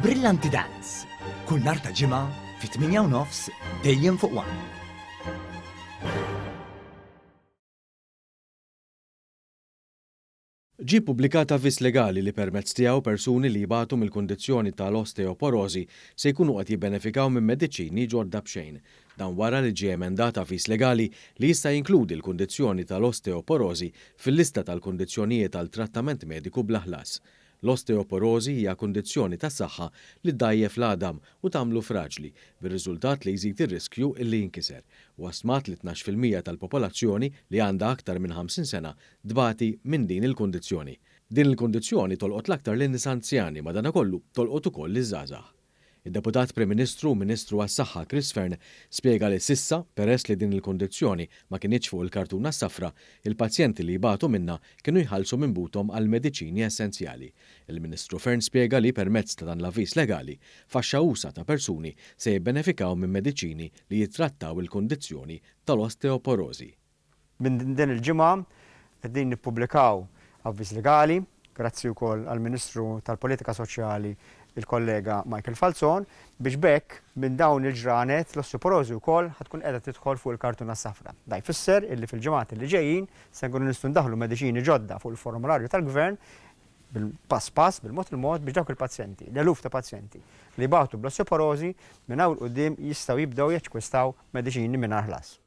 Brillanti Dance, kull nhar ta' Ġimgħa fit-8 u nofs dejjem fuq One. Ġie ppubblikat avviż legali li permezz tiegħu persuni li jbatu mill-kundizzjoni tal-osteoporożi se jkunu qed jibbenefikaw minn mediċini ġodda b'xejn. Dan wara li ġie emendat avviż legali li jista' jinkludi l-kundizzjoni tal-osteoporożi fil-lista tal-kundizzjonijiet għal trattament mediku bla ħlas. L-osteoporożi hija kundizzjoni tas-saħħa li ddgħajjef l-għadam u tagħmlu fraġli, bir-riżultat li jżid ir-riskju li jinkiser. Huwa stmat li 12% tal-popolazzjoni li għandha aktar minn 50 sena tbati minn din il-kundizzjoni. Din il-kundizzjoni tolqot l-aktar lin-nisa anzjani madanakollu tolqot ukoll liż-żgħażagħ. Id-Deputat Prim Ministru u Ministru għas-Saħħa Chris Fearne spjega li s'issa, peress li din il-kundizzjoni ma kinitx fuq il-kartuna s-safra, il-pazjenti li jbatu minnha kienu jħallsu minn buthom għal mediċini essenzjali. Il-Ministru Fearne spjega li permezz ta' dan l-avviż legali, faxxa usa' ta' persuni se jibbenefikaw minn mediċini li jittrattaw il-kundizzjoni tal-osteoporożi. Minn din il-ġimgħa qegħdin nippubblikaw avviż legali, grazzi wkoll għall-Ministru tal-Politika Soċjali il-kollega Michael Falzon, biex b'hekk minn dawn il-ġranet l-osteoporożi wkoll ħa tkun qiegħda tidħol fuq il-kartuna s-safra. Dan jfisser illi fil-ġimgħat li ġejjin se nkunu nistgħu ndaħħlu mediċini ġodda fuq il-formolarju tal-Gvern bil-pass pass, bil-mod il-mod biex dawk il-pazjenti, l-eluf ta' pazjenti li jbatu bl-osteoporożi minn hawn 'il quddiem jistgħu jibdew jaċkwistaw mediċini mingħajr ħlas.